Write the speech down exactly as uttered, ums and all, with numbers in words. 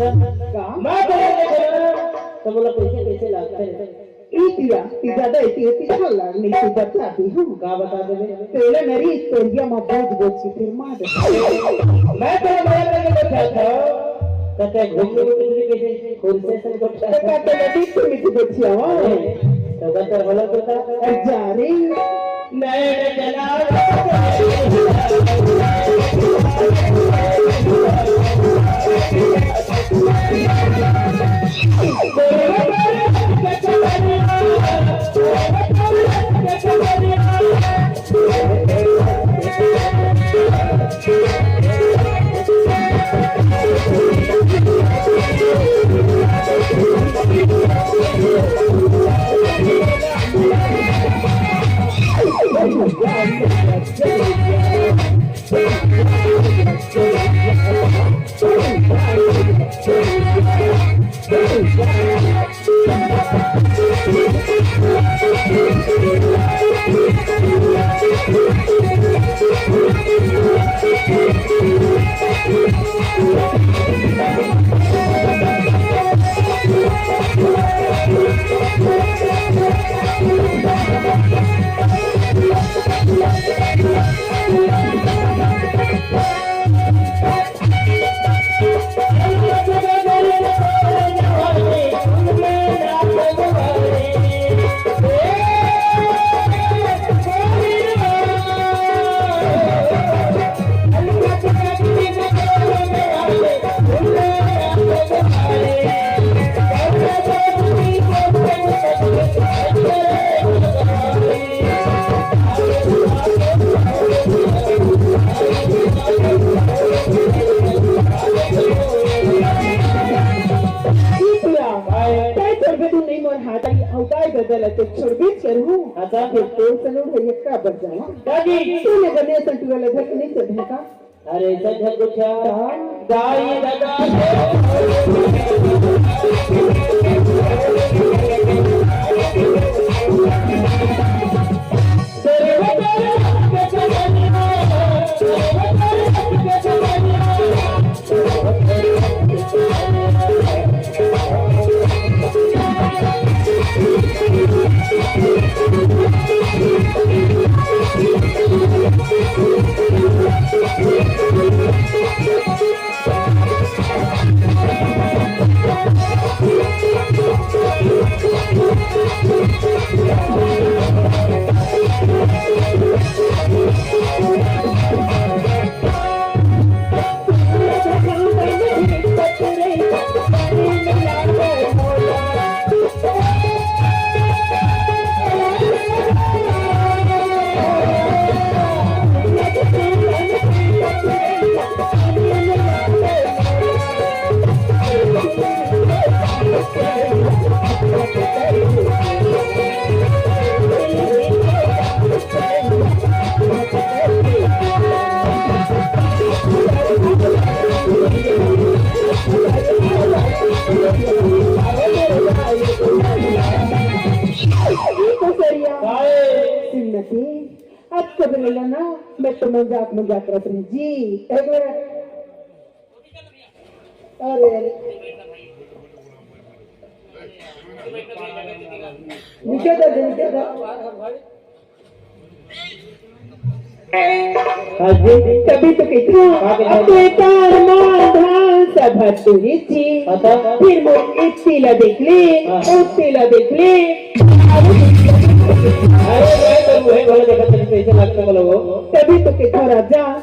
का? मैं तो ये देखो ना, तो बोला, "कैसे, कैसे लागथे रे?" ई तिरा, ती ज्यादा इति, इति चल लाग, नहीं तू बता दी हूँ। का बता देबे? तेला नरी तोरिया मा बोझ बोझ के फिर मार दे। मैं तो मया करके बैठा था, कहते घूमने को कितनी कैसे फुर्सत से बैठा तो था। कहते लगी तू मिठी बच्चिया हो। तो कहते बोला तो था। अरे जा रे। नैन चला तै छोड़बे तू नहीं मोर हाथ आई, अउ काय बदल ते छोड़बे चलू। अच्छा। फिर तोर सनू भैया का बच जावा। दादी। तूने बने संटू वाले घर नहीं चढ़े का? अरे, ऐसा झक उठा। दाई दादा। श्रीमती, आज कब लेला ना, मैं तो मजाक मजाक करत रही जी। एक मिनट। अरे, अरे। नीचे कर दे, नीचे कर। हाँ जी। तभी तो कहती हूँ, अब तो तार मान धान सब तुझी। अच्छा। फिर वो इतनी ला देख ले, हाँ। उतनी ला देख ले। अरे, मैं तो मुझे बोले देखा, तभी कैसे लगता है लोगों। तभी तो कहता हूँ, राजा,